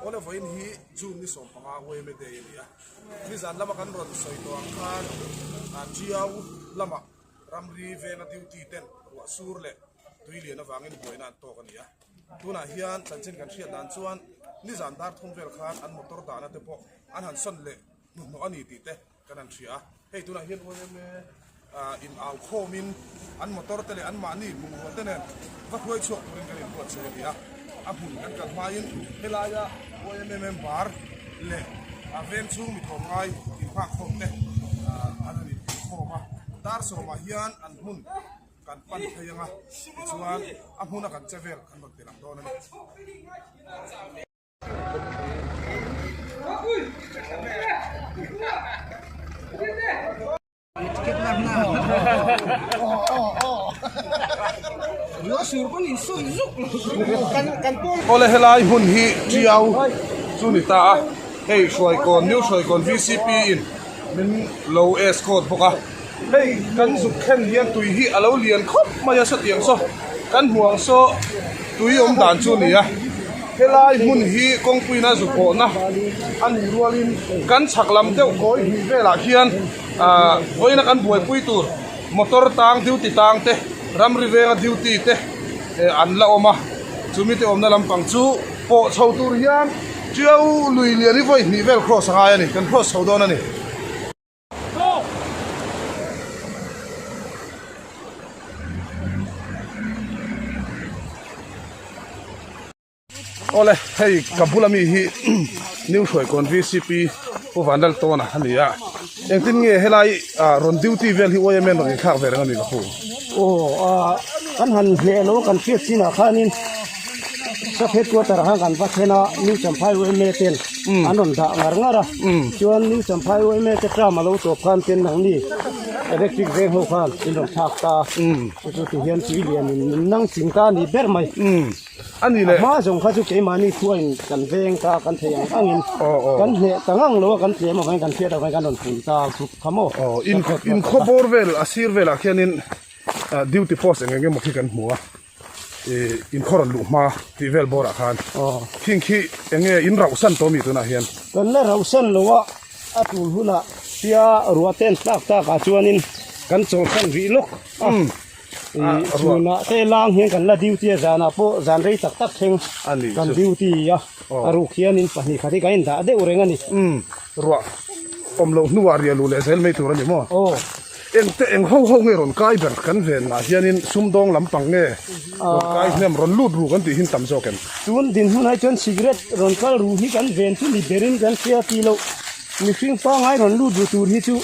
Awle vawiin hi June ni 15 Weme Day a ni a. Nizan lama kan rawn sawi tawh ang khan Tiau lama ramri venga duty ten ruah sur leh tui lian avangin buaina an tawk a ni a. Tunah hian chanchin kan hriat dan chuan nizan dar thum vel khan an motor dahna te pawh an han sawn leh hnuhnawh a ni tih te kan han hria a. Hei tunah hian yma in au khawmin an motor te leh anmahni bungrua te nen va hruai chhuak turin kan inbuatsaih a ni a. A hmun kan kal hmain helaia yma member leh a veng chhung mi thawm ngai inghak khawm te an han inkhawm a. Dar sawmah hian an hmun kan pan phei ang a, tichuan a hmuna kan che vel kan rawn ti lang dawn a ni. Awle helai hmun hi Tiau chu ni ta a, hei Hruaikawn New Hruaikawn VCP in min lo escort bawk a. Hei kan zuk thlen hian tui hi a lo lian khawp mai a sawtiang saw kan hmu ang saw tui awm dan chu a ni a helai hmun hi kawngpuiin a zu pawhna a nih rualin kan chhak lam deuh kawi hnih velah khian ahh vawiina kan buaipui tur motor tang duty tang te ramri venga duty te eh an la awm a chumi te awmna lampang chu pawh chho tur hian Tiau lui lian hi vawi hnih vel cross a ngai a ni kan cross chho dawn a ni. Awle hei ka bula mi hi New Hruaikawn VCP Pu Vanlaltawna a ni a engtin nge helai ah rawn duty vel hi YMA rawn inthlak ve reng a ni ka pu. Aw ah kan han hneh lo kan hriat chinah khanin Sub headquarter ah khan kan va thlen a New Champhai YMA ten an rawn dah ngar ngar a chuan New Champhai YMA te term a lo tawp khan ten nangni electric veng ho khan in rawn thlak ta a chu chu ti hian tui lian in min nang ching ta a ni ber mai a ni le a hma zawng kha chu keimahni khuain kan veng ta kan thei ang angin kan hneh ta ngang lo a kan tlem avangin kan hriat avangin kan rawn pun ta thup kha maw in khaw bawr vel a sir velah khianin duty post eng eng emaw khi kan hmu a. Ih inkhawr an luh hma tih vel bawrah khan khing khi eng nge in rauh san tawh mi tunah hian. Kan la rauh san lo a, a tul hunah tia ruah te an tlak tak ah chuanin kan chawlhsan rih lawk a. Ih chhunah te lang hian kan la duty a zanah pawh zan rei tak tak thleng kan duty a, a ruk hianin pahnih khat hi kan indah deuh reng a ni. Ruah awm loh hnuah riah luh leh zel mai tur a ni maw? Aw. Engte eng ho ho nge rawn kai ber kan venah hianin sumdawng lampang nge rawn kai hnem rawn lut ru kan tih hin tam zawk em? Tun dinhmun ai chuan cigarette rawn kal ru hi kan ven chu ni berin kan hria tih loh mihring pangai rawn lut ru tur hi chu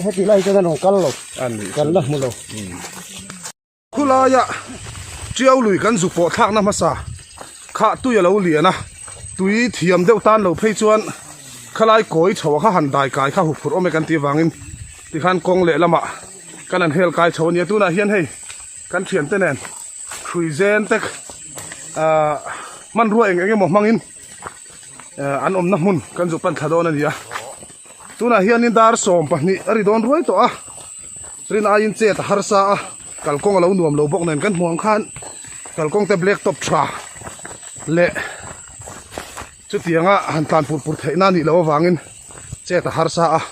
heti lai chuan an rawn kal lo kan la hmu lo. Khulaia Tiau lui kan zu pawh thlakna hmasa kha tui a lo lian a, tui thiam deuh tan lo phei chuan khalai kawi chho a kha han dai kai kha huphurh awm e kan tih avangin tikhan kawng lehlamah kan han hel kai chho a nia. Tunah hian hei kan thiante nen hrui zen te ahh hmanrua eng eng emaw hmangin an awmna hmun kan zu pan thla dawn a ni a. Tunah hianin dar 12 a ri dawn ruai tawh a. Rin aiin chet a harsa a, kalkawng a lo nuam lo bawk nen kan hmuh ang khan kalkawng te black top tha leh chutianga han tlan pur pur theihna a nih loh avangin chet a harsa a.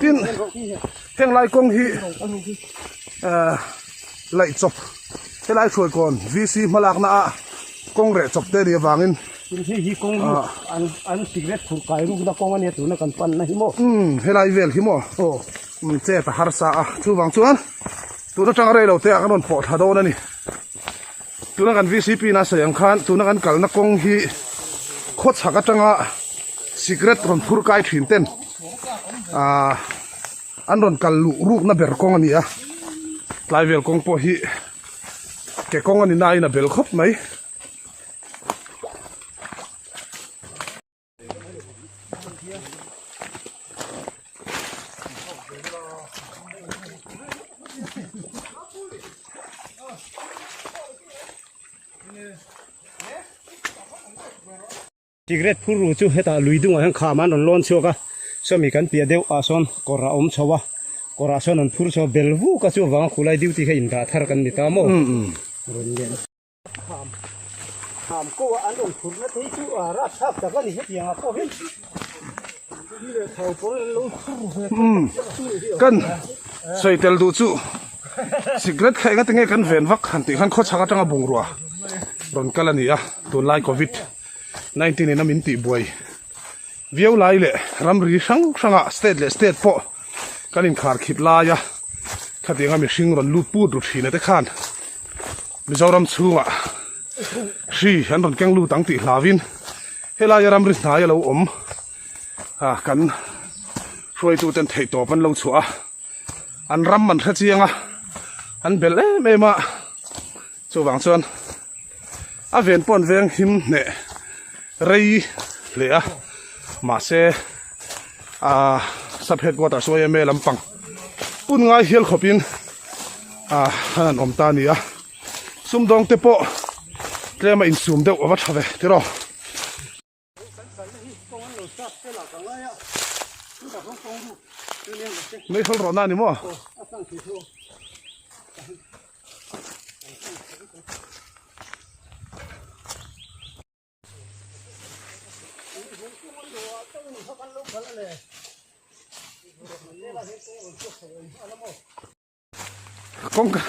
Tin, heng lai kawng hi eh laih chawp helai hruaikawn VC hmalakna ah kawng reh chawp te a nih avangin Tin hei hi kawng hi an an cigarette phurh kai rukna kawng a nia tuna kan panna hi maw? Umm helai vel hi maw? Aw. Umm chet a harsa a chuvang chuan tun atanga rei lo te ah kan rawn pawh thla dawn a ni. Tuna kan VCP in a sawi ang khan tuna kan kalna kawng hi khawchhak atanga cigarette rawn phur kai thin ten ahh an rawn kal luh rukna ber kawng a ni a tlai vel kawng pawh hi ke kawng a ni nain a bel khawp mai. Cigarette phur ru chu hetah lui dungah hian kham an rawn lawn chhuak a sawmi kan piah deuh ah sawn kawr a awm chho a kawr ah sawn an phur chho a bel vuk a chuvang a khulai duty kha indah thar kan ni ta maw rawn lian. Kham ko a an rawn phurhna te hi chu a rapthlak tak a ni hetiang ah pawh hian thi leh thau pawl an lo phur ve tak tak chu Kan sawi tel duh chu Cigarette kha engati nge kan ven vak han tih khan khawchhak atanga bungrua rawn kal a ni a, tunlai covid 19 in a min tih buai viau lai leh ramri hrang hrangah state leh state pawh kan inkhar khip lai a, khatianga mihring rawn lut put ru thin a te khan Mizoram chhungah hri an rawn keng lut ang tih hlauhin helaia ramri hnai a lo awm a kan hruaituten theihtawp an lo chhuah a. An ram an hre chiang a, an bel em em a, chuvang chuan a ven pawh an veng him hneh rei hle a, mahse ah sub headquarters yma lampang hun ngai hial khawpin ah an han awm ta a ni a, sumdawng te pawh tlema insum deuh a va tha ve tiraw. Mei hawlh rawhna a ni maw? Kawngka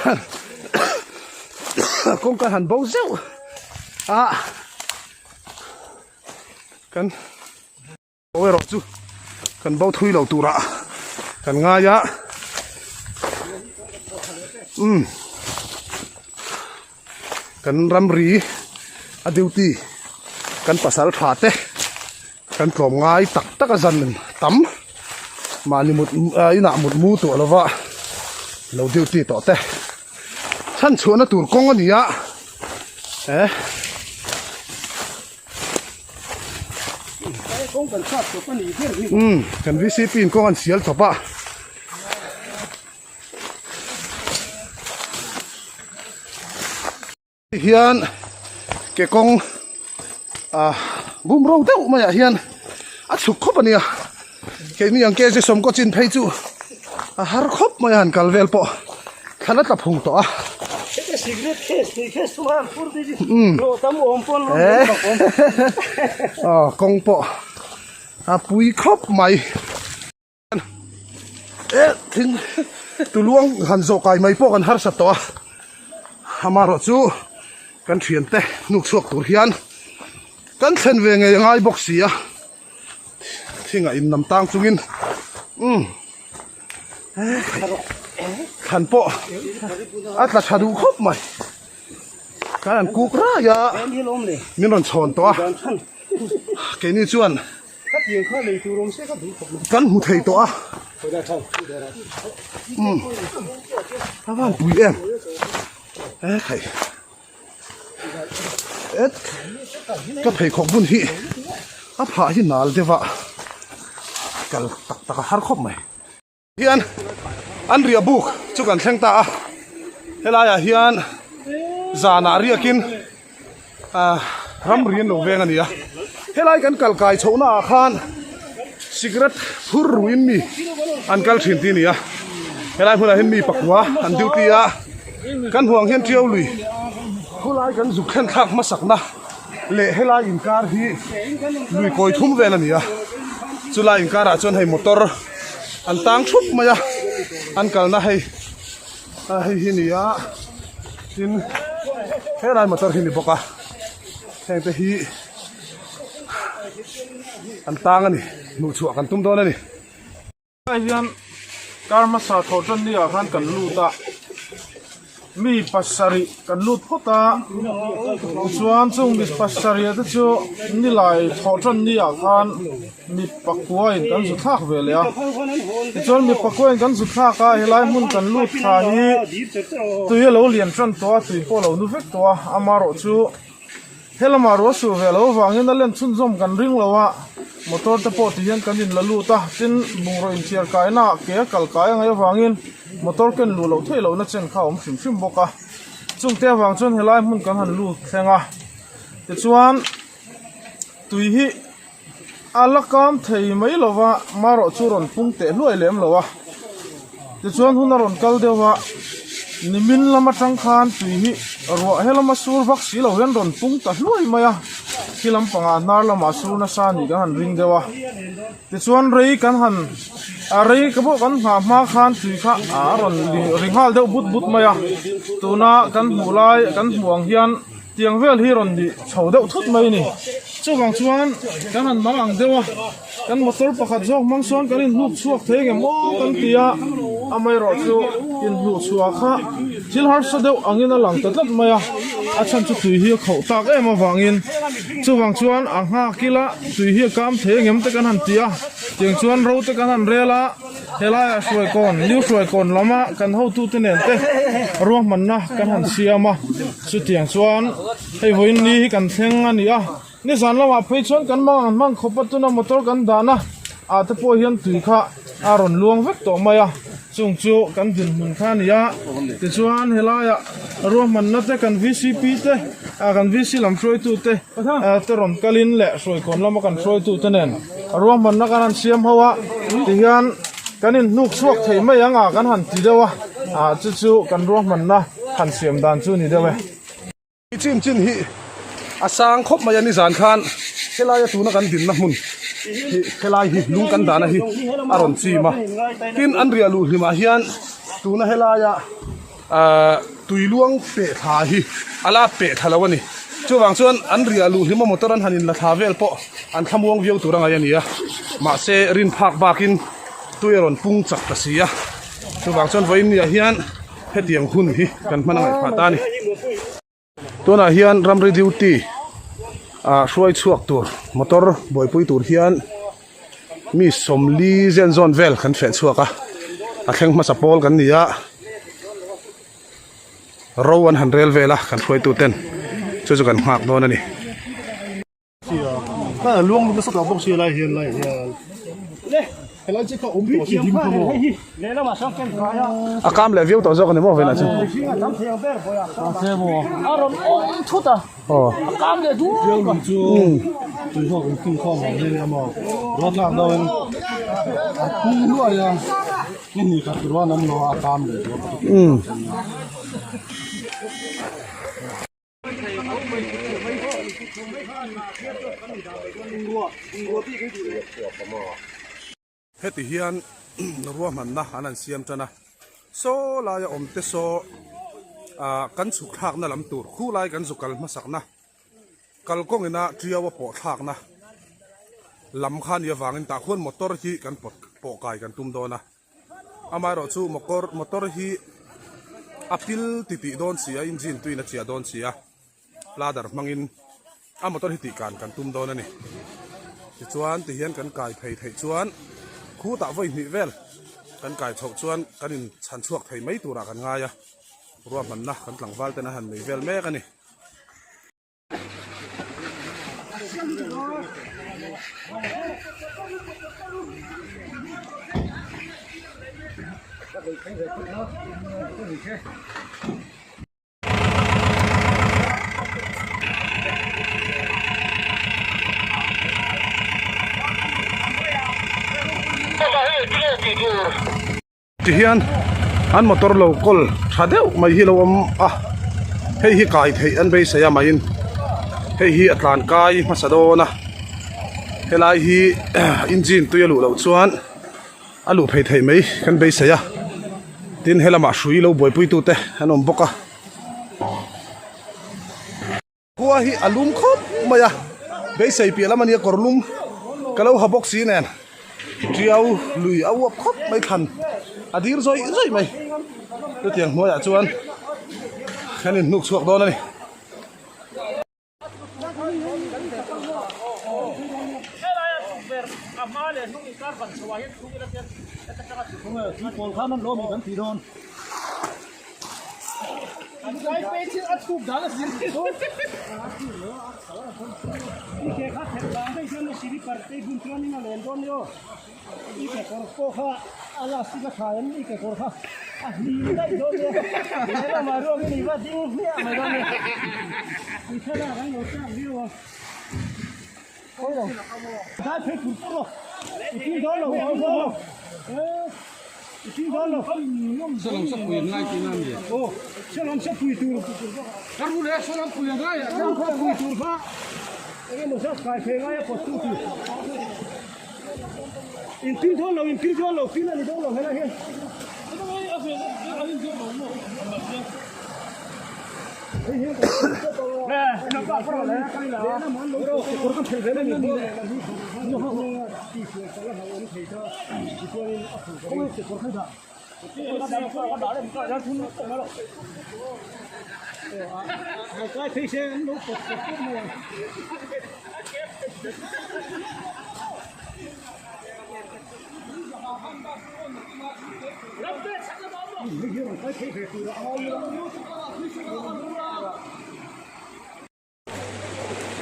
kawngka han bo zeuh a kan bo erawh chu kan bo thui lo turah kan ngai a umm kan ramri a duty kan pasal tha te kan tlawm ngai tak tak a zan tam mahni mut inah mut mu tawh lova lo duty tawh te chhan chhuahna tur kawng a ni a eh umm kan vcp in kawng an sial chawp a. Hian ke kawng ah bumro deuh maiah hian a chhuk khawp a nia keini ang kg sawmkaw chin phei chu a har khawp mai a han kal vel pawh thlan a tla phung tawh a. Aw kawng pawh a pui khawp mai. Eh thing tuluang han zawh kai mai pawh kan harsat tawh a amaherawh chu kan thiante hnuk chhuak tur hian kan thlen ve ngei a ngai bawk si a thingah in nam tang chungin umm thlan pawh a tla tha duh khawp mai kan han kuk rai a min rawn chhawn tawh a keini chuan. Kan hmu thei tawh a umm a van pui em e khai et ka pheikhawk bun hi a phah hi nal deuh a kal tak tak a har khawp mai. Hian an riah buk chu kan thleng ta a helaiah hian zanah riakin ah ramri an lo veng a ni a helai kan kal kai chhohna ah khan cigarette phur ruin mi an kal thin tih a ni a helai hmunah hian mi pakua an duty a kan huang hian tiau lui khulai kan zuk thlen thlak hmasakna leh helai inkar hi lui kawi thum vel a ni a chulai inkarah chuan hei motor an tang thup mai a an kalna hei a hei hi ni a tin helai motor hi ni bawk a heng te hi an tang a ni hnuh chhuah kan tum dawn a ni. Helai hian kar hmasa thawh tan ni ah khan kan lut a mi pasarih kan lut phawt a tichuan chung mi pasarih te chu nilai thawh tan ni ah khan mi pakua in kan zu thlak ve leh a tichuan mi pakua in kan zu thlak a helai hmun kan lut thla hi tui a lo lian tan tawh a tui pawh a lo nu vek tawh a amaherawh chu. Helamah ruah suh ve lo avangin a len chhunzawm kan ring lo a, motor te pawh tihian kan inla lut a, tin bungraw inthiar kaina ah ke a kal kai a ngaih avangin motor ken luh loh theih lohna chen kha a awm hrim hrim bawk a, chungte avang chuan helai hmun kan han lut thleng a, tichuan tui hi a la kam thei mai lo va, marawh chu rawn pung teh hluai lem lo a, tichuan hun a rawn kal deuh a, nimin lam atang khan tui hi. Ruah he lama sur vak si lo hian rawn pung ta hluai mai a, khi lampangah hnar lamah sur nasa a nih kan han ring deuh a. Tichuan rei kan han a rei ka pawh kan nghah hma khan tui kha a rawn ri nghal deuh but but mai a, tuna kan hmuh lai kan hmuh ang hian tiang vel hi rawn nih chho deuh thut mai a ni. Chuvang chuan kan han mang ang deuh a. Kan motor pakhat zawk hmang sawn kan inhnuk chhuak thei nge maw kan ti a, amaherawh chu inhnuh chhuah kha thil harsa deuh angin a lang ta tlat mai a, a chhan chu tui hi a khauh tak em avangin chuvang chuan a nghak ila tui hi a kam thei angem te kan han ti a, tiang chuan ro te kan han rel a, helaiah hruaikawn new hruaikawn lama kan hotute nen te ruahmanna kan han siam a, chutiang chuan hei vawiin ni hi kan thleng a ni a. Nizan lamah phei chuan kan mang ang hmang khawp a tuna motor kan dahna ah te pawh hian tui kha a rawn luang vek tawh mai a, chung chu kan dinhmun kha a ni a, tichuan helaiah ruahmanna te kan vcp te ah kan vc lam hruaitu te te rawn kalin leh hruaikawn lama kan hruaitu te nen ruahmanna kan han siam ho a, tihian kan inhnuk chhuak thei mai ang a kan han ti deuh a, ah chu chu kan ruahmanna han siam dan chu a ni deuh e. I chin chin hi a sang khawp mai a nizan khan helaia tuna kan dinna hmun hi helai hi lung kan dahna hi a rawn chim a tin an riah luh hlimah hian tuna helaia ahh tui luang peh thla hi a la peh thla lo a ni chuvang chuan an riah luh hlima motor an han in la thla vel pawh an thlamuang viau tur a ngaih a ni a mahse rin phak bakin tui a rawn pung chak ta si a chuvang chuan vawiin ni ah hian. Hetiang hun hi kan hman a ngaihpah ta a ni. Tunah hian ramri duty ah hruai chhuak tur motor buaipui tur hian mi sawmli zen zawn vel kan feh chhuak a, a thleng hmasa pawl kan ni a, ro an han rel vel a kan hruaitu ten chu chu kan nghak dawn a ni. A kam leh viau tawh zawk a ni maw Vena chu? Heti hian ruahmanna an han siam tan a, saw laia awm te saw ah kan chhuk thlakna lam tur khu lai kan zu kal hmasakna kalkawng ina tiau a pawh thlakna lam kha a nih avangin tah khuan motor hi kan pawt pawh kai kan tum dawn a. Amaherawh chu mawkawr motor hi a pil titih dawn si a, engine tuin a chiah dawn si a, ladder hmangin a motor hi tihkan kan tum dawn a ni. Tichuan tihian kan kai phei theih chuan khutah vawi hnih vel kan kai chhoh chuan kan in chhan chhuak thei mai turah kan ngai a, ruahmanna kan tlangval ten a han nei vel mek a ni. Tihian an motor lo kawl tha deuh mai hi lo awm a hei hi kai theih an beisei a maiin hei hi a tlan kai hmasa dawn a helai hi engine tui a luh loh chuan a luh phei theih mai kan beisei a tin helamah hrui lo buaipui tute an awm bawk a. Khua hi a lum khawp mai a, beisei piah lam a nia kawr lum ka lo ha bawk si nen tiau lui a uap khawp mai thlan a dir zawih zawih mai chutiang hnuaiah chuan kan inhnuk chhuak dawn a ni.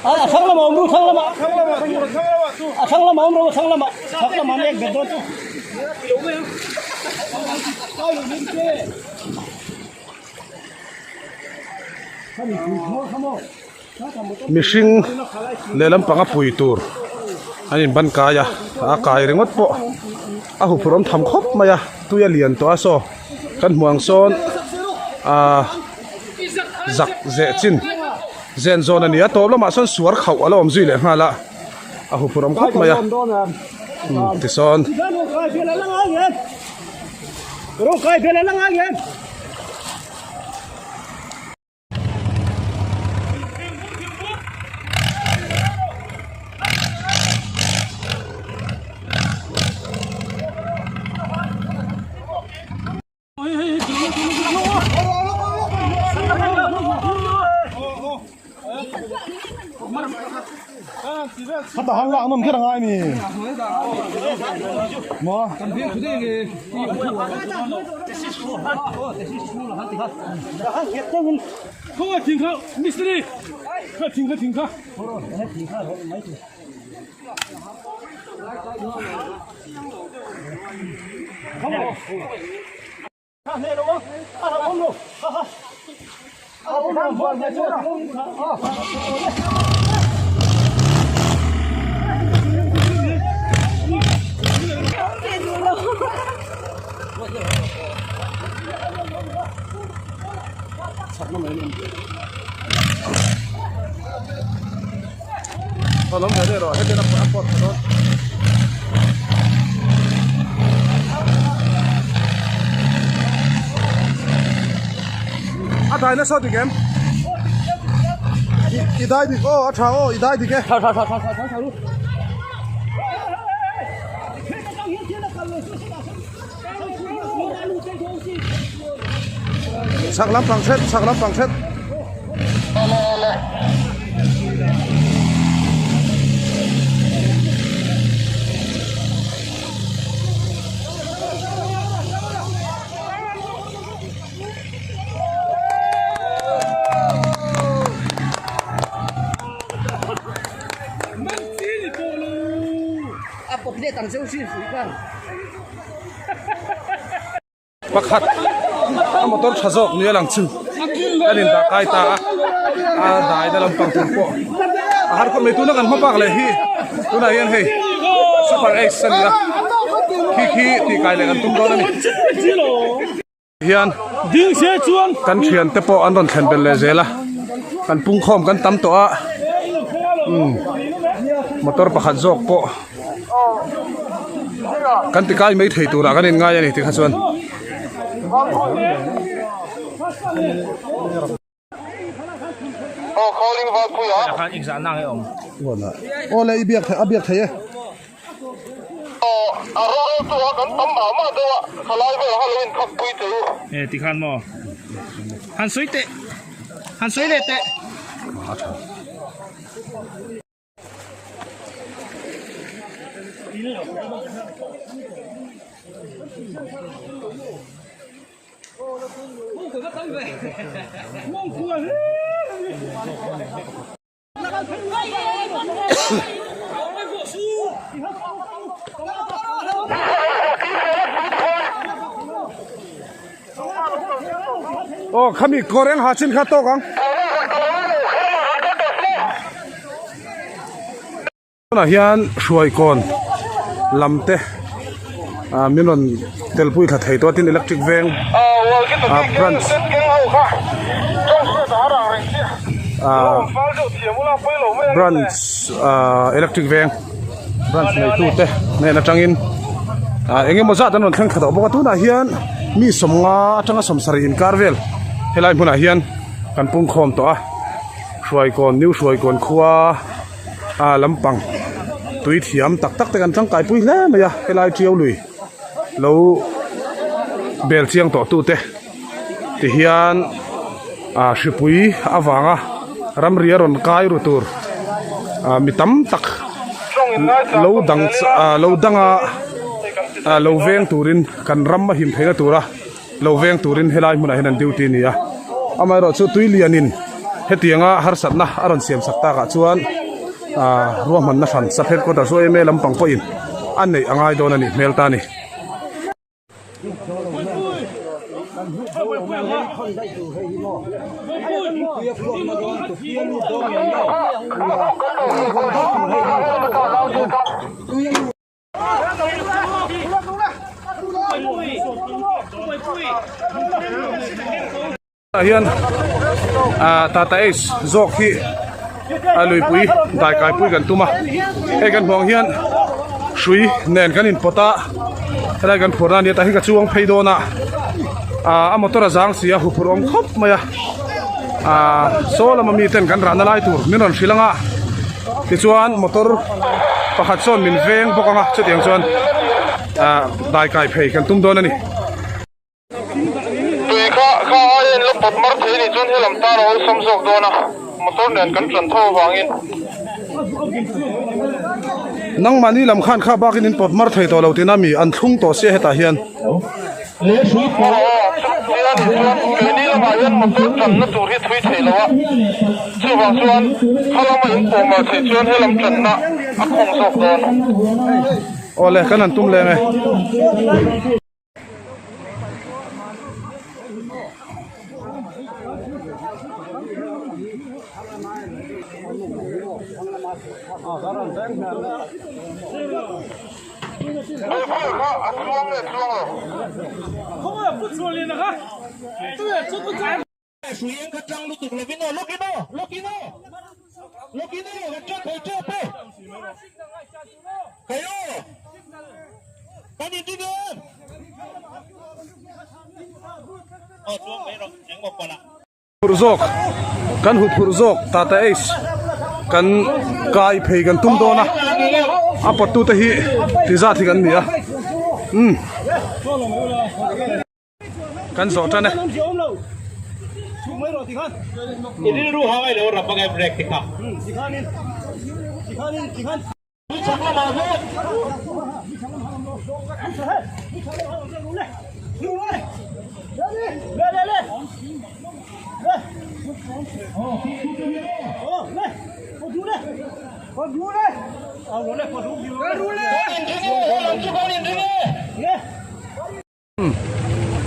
A thlang lamah awm ru thlang lamah a thlang lamah awm ru a thlang lamah chhak lamah mek bet dawn chu. Mihring lehlam panga pui tur an in ban kai a a kai ringawt pawh a huphurh awm tham khawp mai a tui a lian tawh a saw kan hmuh ang sawn ahh zak zeh chin zen zawn a ni a tawp lamah sawn suar khauh a la awm zui leh nghal a a huphurh awm khawp mai a tisawn. A dai nasa dik em? I dai dik aw a tha aw i dai dik e. Tha tha tha tha tha tha ru. Chhak lampang hret chhak lampang hret. Pakhat a motor tha zawk ni a lang chu kan in dah kai ta a a dai na lampang tur pawh a har khawp mai tuna kan hma bak leh hi tunah hian hei super x a ni a khi khi tih kai leh kan tum dawn a ni. Hian kan thian te pawh an rawn thlen belh leh zel a kan pungkhawm kan tam tawh a umm motor pakhat zawk pawh kan ti kai mai thei turah kan inngai a ni tikha chuan. Aw le i biak a biak thei e. E tikhan maw han sawi teh han sawi leh teh. Aw khami kawr eng ha chin kha tawk ang. Tunah hian hruaikawn lam te. ah min rawn telpui thla thei tawh a tin electric veng ah branch ah branch ah electric veng branch neitu te hnen atangin ah eng emaw zat an rawn thleng thla tawh bawk a tunah hian mi sawmnga atanga sawmsarih inkar vel helai hmunah hian kan pungkhawm tawh a hruaikawn new hruaikawn khua ah lampang tui thiam tak tak te kan tangkai pui hle mai a helai tiau lui lo bel chiang tawh tu te ti hian ah hripui avanga ramri a rawn kai ru tur ah mi tam tak lo dang ah lo danga ah lo veng turin kan ram a him theihna tura lo veng turin helai hmunah hian an duty a ni a amaherawh chu tui lianin hetianga harsatna a rawn siam sak takah chuan ah ruahmanna hran sub headquarters yma lampang pawhin a neih a ngai dawn a nih hmel ta a ni. Ah hian ah tata ace zawk hi a luipui daikai pui kan tum a hei kan hmuh ang hian hrui nen kan inpawt a helai kan phurna ania tah hian ka chuang phei dawn a ah a motor a zang si a huphurh awm khawp mai a ah saw lama mi ten kan rahna lai tur min rawn hrilh ang a tichuan motor pakhat sawn min veng bawk ang a chutiang chuan ah daikai phei kan tum dawn a ni. Tui kha kha aia in la pawt mar thei anih chuan helam tan a awlsam zawk dawn a, motor nen kan tan tho avangin. Nangmahni lam khan kha bakin in pawt mar thei tawh lo tina mi an thlung tawh sia hetah hian. Aw chuti anih chuan keini lamah hian motor tanna tur hi thui thei lo a, chuvang chuan kha lama in pawh mar theih chuan helam tanna a khawng zawk dawn. Awle kan han tum leng e. Phurh zawk kan hu phurh zawk tata ace kan kai phei kan tum dawn a a pawt tute hi ti zat hi kan ni a umm kan zawh tan e.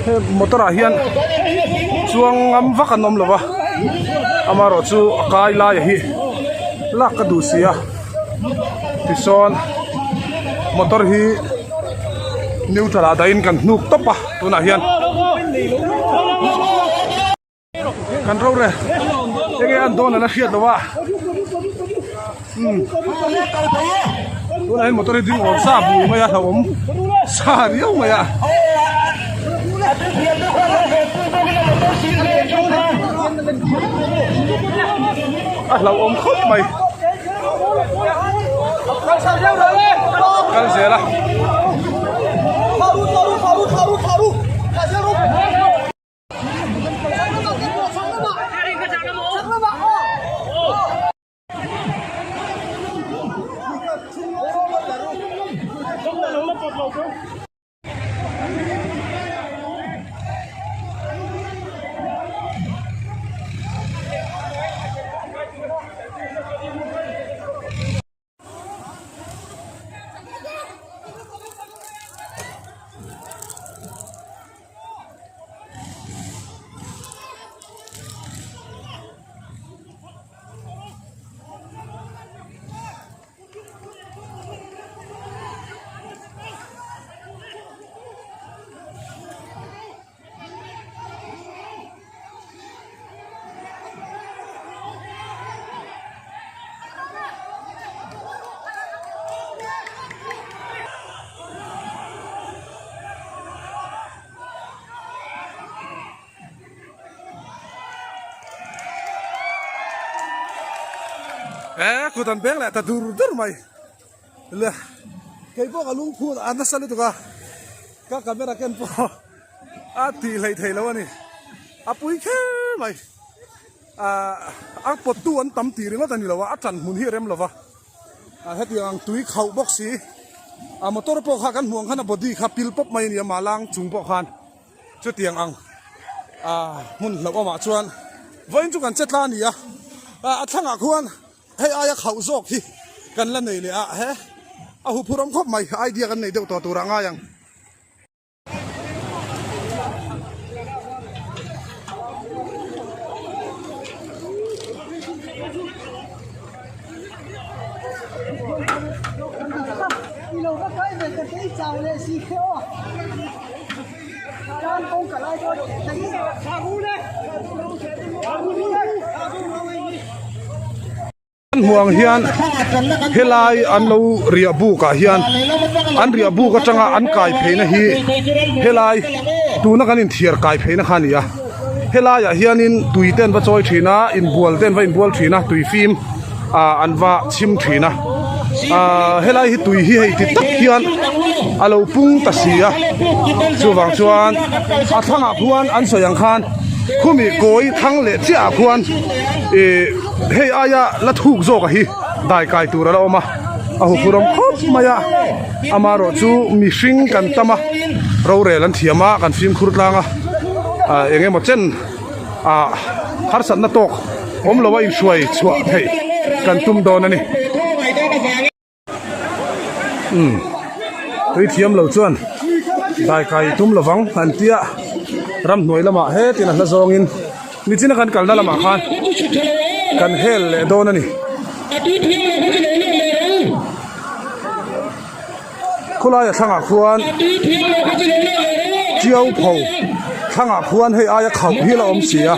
He motor ah hian chuang ngam vak an awm lo va amaherawh chu a kai lai hi lak ka duh si a tisawn motor hi neutral ah dahin kan hnuk tawp a tunah hian. Kan ro re enge an dawn ala hriat lo a umm tunah hian motor hi ding awm sa bui mai a hlauhawm sa riau mai a. A hlauhawm khawp mai kal zel a. E kut an beng leh ta dur dur mai le kei pawh ka lungphut a nasa lutuk a ka camera ken pawh a tih hleih theih loh a ni a pui kher mai ah a pawttu an tam tih ringawt a ni lo a a ṭan hmun hi a rem lo va ah hetiang ang tui khauh bawk si a motor pawh kha kan hmuh ang khan a body kha pil pawp mai a ni a mahlang chung pawh khan. Chutiang ang ah hmun hlauhawmah chuan vawiin chu kan che tla a ni a, a thlangah khuan hei aia khauh zawk hi kan la nei leh a, he a huphur awm khawp mai, idea kan nei deuh tawh turah ngai ang. An hmuh ang hian helai an lo riah buk ah hian an riah buk atanga an kai pheina hi helai tuna kan inthiar kai pheina kha a ni a helai ah hianin tui te an va chawi thin a inbual te an va inbual thin a tui fim ah an va chhim thin a ah helai hi tui hi hei ti tak hian a lo pung ta si a chuvang chuan a thlangah khuan an sawi ang khan khumi kawi thlang leh chiah ah khuan ih hei aia la thuk zawk a hi dai kai tur a la awm a a huphur awm khawp mai a amaherawh chu mihring kan tam a rorel an thiam a kan fimkhur tlang a ah eng emaw chen ah harsatna tawk awm lo a inhruai chhuah theih kan tum dawn a ni. Umm tui thiam lo chuan daikai tum lovang an tia ramhnuai lamah hetin a hla zawngin nichina kan kalna lamah khan kan hel leh dawn a ni. Khawlaia thlangah khuan Tiau pho thlangah khuan hei aia khauh hi la awm si a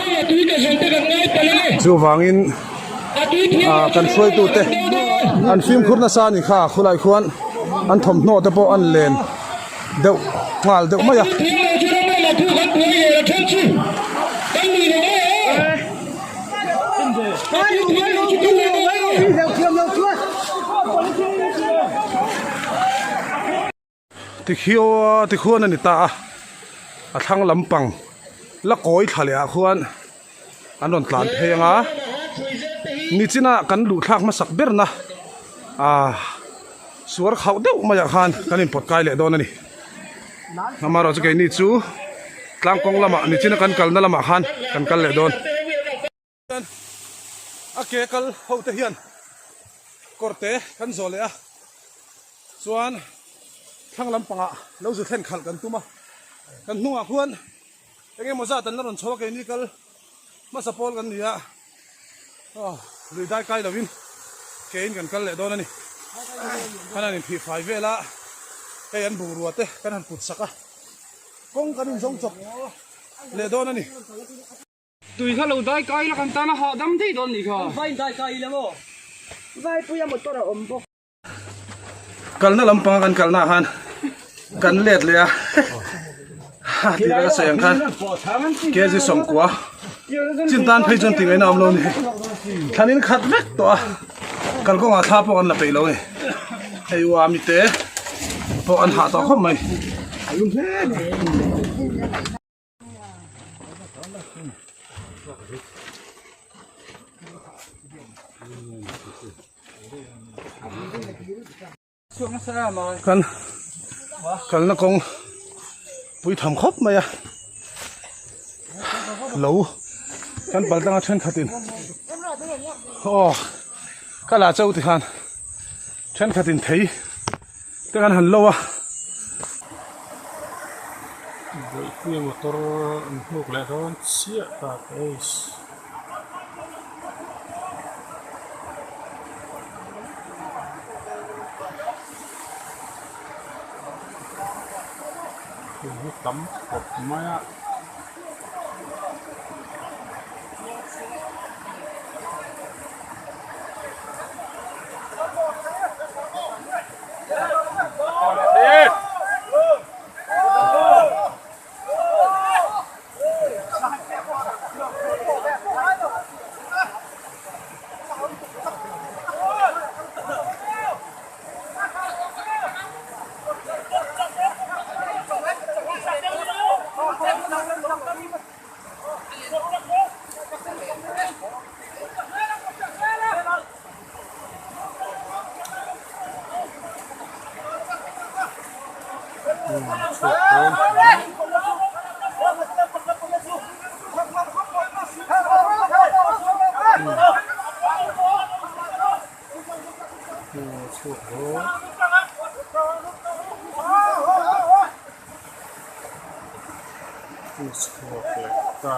chuvangin ah kan hruaitute an fimkhur nasa a ni kha khawlai khuan an thawmhnaw te pawh an len deuh nghal deuh mai a. Tikhiaw tikhuan a ni ta a a thlang lampang la kawi thla leh ah khuan an rawn tlan phei ang a nichina kan luh thlak hmasak berna ah suar khauh deuh maiah khan kan inpawt kai leh dawn a ni. Amaherawhchu keini chu tlang kawng lamah nichina kan kalna lamah khan kan kal leh dawn. A ke kal ho te hian kawr te kan zawh leh a chuan thlang lampangah lo zu thlen khalh kan tum a kan hnungah khuan eng emaw zat an la rawn chho a keini kal hmasa pawl kan ni a aw lui dai kai lovin kein kan kal leh dawn a ni kan han inphih fai vel a hei an bungrua te kan han put sak a kawng kan inzawng chawp leh dawn a ni. Tui kha lo dai kai ila kan tan a hahdam daih dawn nih kha. Vai in dai kai ila maw? Vaipuia motor a awm bawk. Kalna lampanga kan kalna ah khan kan let leh a tih ka sawi ang khan kg sawmkua chin tan phei chuan tingaihna awm lo a ni hei thlan in khat vek tawh a kalkawngah thla pawh kan la peih lo a ni hei ua mite pawh an hah tawh khawp mai. Kan kalna kawng pui tham khawp mai a lo kan pal tanga thenkhatin aw ka la chauh tikhan thenkhatin thei te kan han lo a. Bawihpuia motor an hnuk leh dawn chiah tak eiss. Thil hi tam khawp mai a. chhuak leh ta.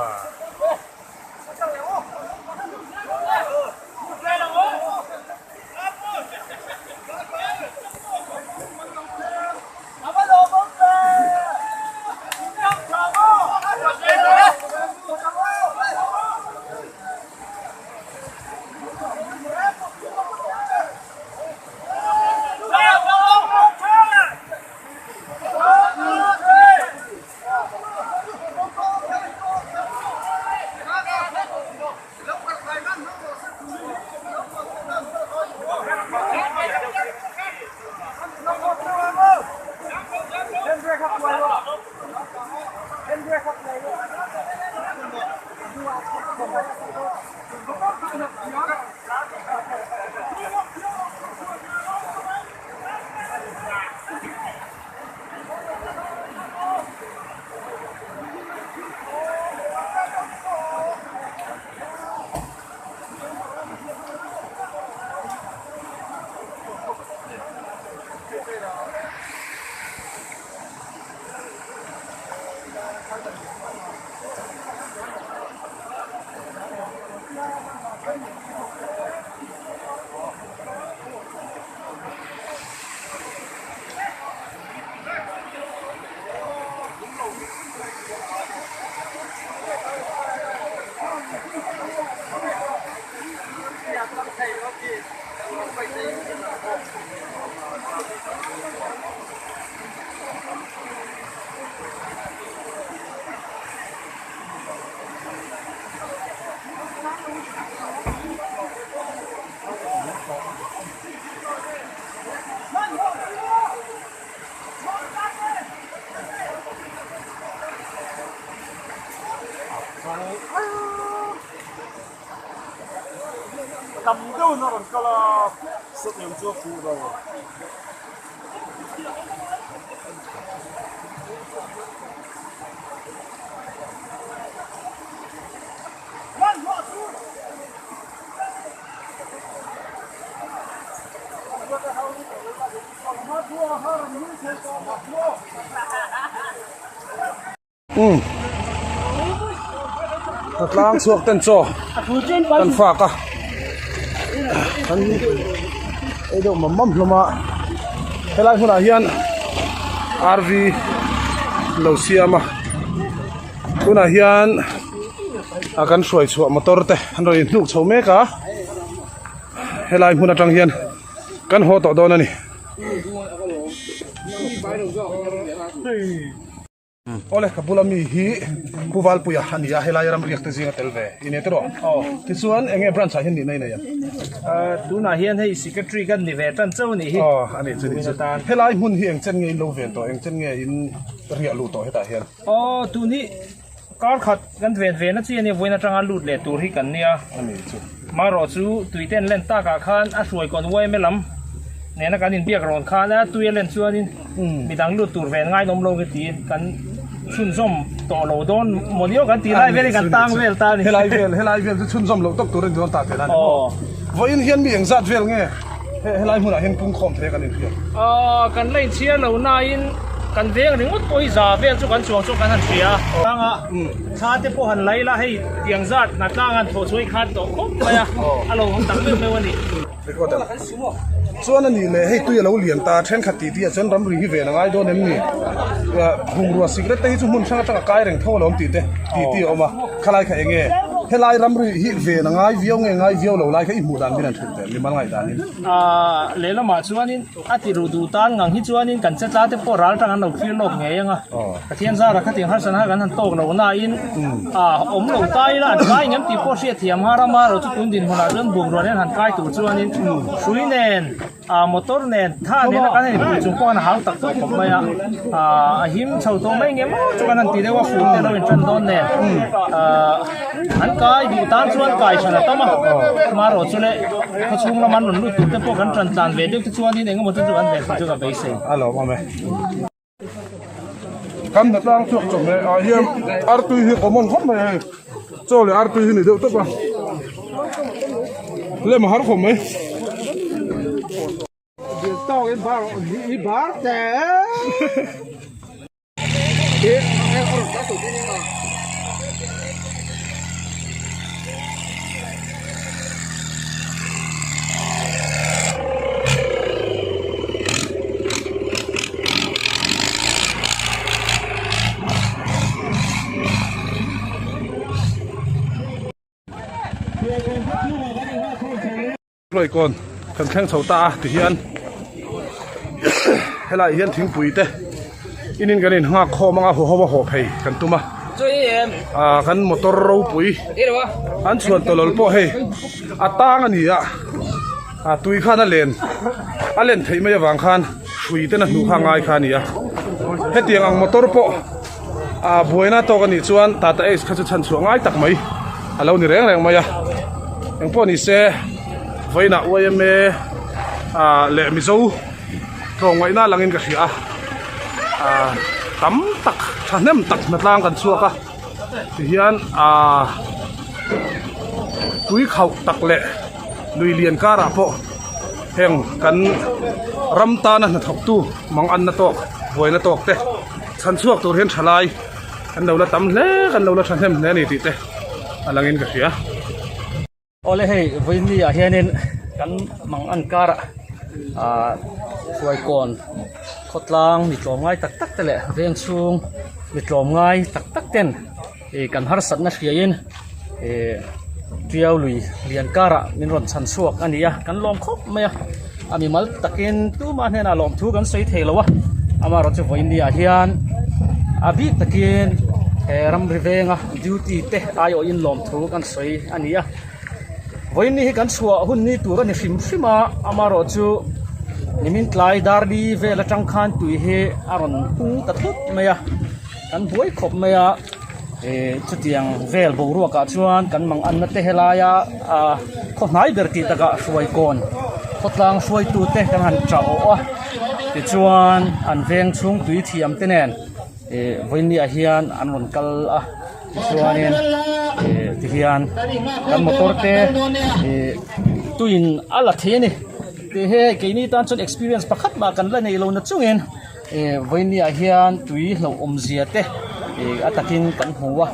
Tam deuhin a rawn kal a, sawtiang chu a fuh lo. Umm a tlang chhuak ten chaw kan fak a kan ei deuh mam mam hlawm a helai hmunah hian rv lo siam a tunah hian a kan hruai chhuah motor te an rawn inhnuk chho mek a helai hmun atang hian kan haw tawh dawn a ni. Awle ka bula mi hi Pu Valpuia a ni a, helai ramriak te zinga tel ve i nei tawh aw. Tichuan eng nge branch ah hian nihna i nei ang? Tunah hian hei secretary kan ni ve tan chauh a nih hi. Aw a nih chu nih chu. Helai hmun hi eng chen nge in lo ven tawh, eng chen nge in riah luh tawh hetah hian? Aw tun hi kar khat kan ven ve na chi a nia, vawiin atanga lut leh tur hi kan nia. A nih chu. Marawh chu tuiten len takah khan a hruai kawn uaim e lam nena kan inbiak rawn khan a tui a len chuanin midang lut tur ven ngainawm lo nge tiin kan chhunzawm tawh lo dawn maw ni aw kan tih lai vel hi kan tang vel ta a ni. Helai vel helai vel chu chhunzawm loh tawk tur a ni dawn ta teh na ni maw? Vawiin hian mi engzat vel nge helai hmunah hian pungkhawm thei a kan inhriat? Aw kan la inchhiar lo nain kan veng ringawt pawh hi za vel chu kan chuang chu kan han hria a. Tlanga thla te pawh han la ila hei tiang zat hna tlang han thawh chhuah hi khat tawh khawp mai a, a lo awm tak meuh meuh a ni. Record ang. Chuan a nih leh hei tui a lo lian ta thenkhat tih tih ah chuan ramri hi ven a ngai dawn em ni? Bungrua sikret te hi chu hmun hrang atanga kai reng tho alawm tih te tih tih a awm a, khalai kha eng nge? Helai ramri hi ven a ngai viau nge ngai viau lo lai kha i hmuh dan min an hrilh teh mimal ngaih danin. Lehlamah chuanin a ti ruh duh tan ngang hi chuanin kan chetla te pawh ral tang an lo thlir lawk ngei ang a, Pathian zara khatiang harsana kan han tawk lo nain awm lo ta ila an kai ngem tih pawh hriat thiam nghal a, amaherawh chu tun dinhmunah chuan bungrua nen han kai tur chuanin hrui nen motor nen tha nena kan han inpui chung pawh khan a hau tak tawk khawp mai a, a him chho tawh mai nge maw chu kan han ti deuh a, fur te lo intan dawn nen an kai duh tan chuan kai than a tam a, amaherawh chu le khawchhung lama an rawn lut tur te pawh kan tan tlan ve deuh te chuanin engemaw chu chu an ve thei chu ka beisei. A lawm awm e. Kan hnatlang chhuak chawhmeh ah hian artui hi common khawp mai a hei chaw leh artui hi ni deuh tawp a lem a har khawp mai. Hruaikawn kan thleng chho ta a tihian helaiah hian thingpui te inin kan inhngak khawm anga haw ho a haw phei kan tum a ah kan motor ropui an chhuan tawlawl pawh hei a tang a ni a ah tui khan a len a len theih mai avang khan hrui ten a hnuh kha a ngai kha a ni a hetiang ang motor pawh ah buaina tawk a nih chuan Tata Ace kha chu chhan chhuah ngai tak mai a lo ni reng reng mai a engpawh ni se vawiinah yma ah leh Mizo tlawmngaihna langin ka hria a ah tam tak thahnem tak hnatlang kan chhuak a tihian ah tui khauh tak leh lui lian karah pawh heng kan ram tana hnathawktu mang anna tawk buaina tawk te chhan chhuak tur hian thalai kan lo la tam hle kan lo la thahnem hle a ni tih te a langin ka hria. Awle hei vawiini ah hianin kan mang an karah ah hruaikawn khawtlang mi tlawmngai tak tak te leh veng chhung mi tlawmngai tak tak ten ih kan harsatna hriain ih tiau lui lian karah min rawn chhan chhuak a ni a kan lawm khawp mai a a mimal takin tumah hnenah lawmthu kan sawi thei lo a amaherawhchu vawiini ah hian a bik takin he ramri venga duty te aiawhin lawmthu kan sawi a ni a vawiin ni hi kan chhuah hun ni tur a ni hrim hrim a amaherawhchu nimin tlai darli vel atang khan tui hi a rawn pung ta thut mai a kan buai khawp mai a ih chutiang vel boruak ah chuan kan mang anna te helaia ah khaw hnai ber tih takah hruaikawn khawtlang hruaitu te kan han tah awh a tichuan an veng chhung tui thiam te nen ih vawiin ah hian an rawn kal a. Tichuanin ih tihian kan motor te ih tuiin a la thei a ni tih hi keini tan chuan experience pakhat mah kan la nei lo na chungin ih vawinia hian tui hlauh awmzia te ih a takin kan hmu a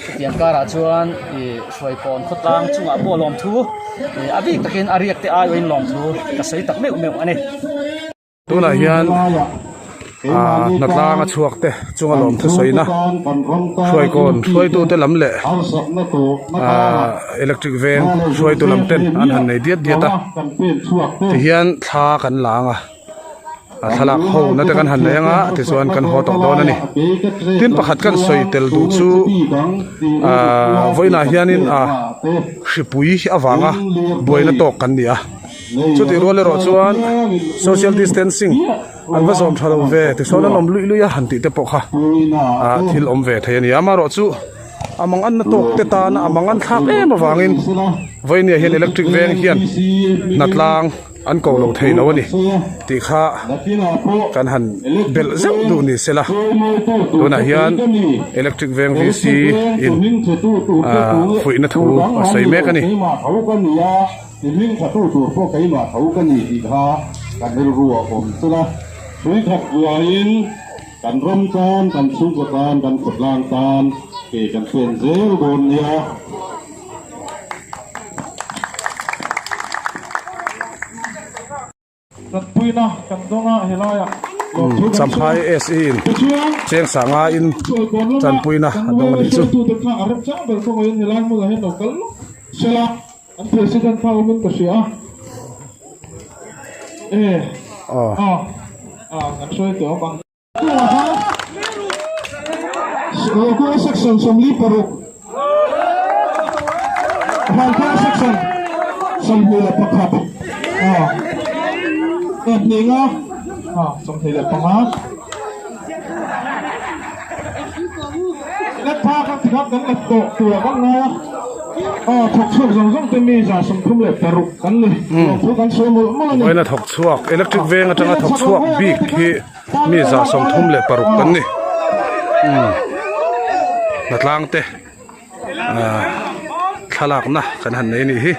chutiang karah chuan ih hruaikawn khawtlang chungah pawh lawmthu ih a bik takin a riak te aiawhin lawmthu ka sawi tak meuh meuh a ni. Tunah hian ah hnatlang a chhuak te chunga lawm thusawina hruaikawn hruaitute lam leh ah electric veng hruaitu lam ten an han nei diat diat a tihian thla kan la ang a a thlalak ho na te kan han nei ang a tichuan kan haw tawh dawn a ni tin pakhat kan sawi tel duh chu ah vawiinah hianin ah hripui avanga buaina tawk kan ni a. Chutih rual erawh chuan social distancing an va zawm tha lo ve tichuan an awm luih luih a han tih te pawh kha ah thil awm ve thei a ni a amaherawh chu a mang anna tawk te tana a mang an thlak em avangin vawinia hian electric veng hian hnatlang an ko lo thei lo a ni tih kha kan han belh zeuh duh ni se la tunah hian electric veng VC in ah fuihna thu a sawi mek a ni. I hming thatu tur pawh keimah tho ka ni tih kha kan rilru a awm chul a. Hrui khat buaiin kan ram tan, kan chhungkaw tan, kan khawtlang tan ke kan pen zel dawn nia. Tanpuina kan dawng a helaiah lawmthu kan sawi a. Champhai SE in Tichuan, Chengsanga in Sawi kawn lama tanpuina kan a dawng a nih chu. hruaitute kha a remchang ber kawngaiin helai hmunah hian lo kal lawk sela an president kha awmin ka hria a. E, Aw. a, a, kan hruai tawh ang. Tunah khan Local section 46 Ralkar section 21 25 25 Letpha kha tikhan kan let tawh tur a kan ngai a, aw thawk chhuak zawng zawng te mi 36 kan ni. Lawmthu kan sawi mawlh mawlh a ni. Vawiina thawk chhuak electric veng atanga thawk chhuak bik hi mi 36 kan ni. Umm hnatlang te ah thlalakna kan han nei a nih hi.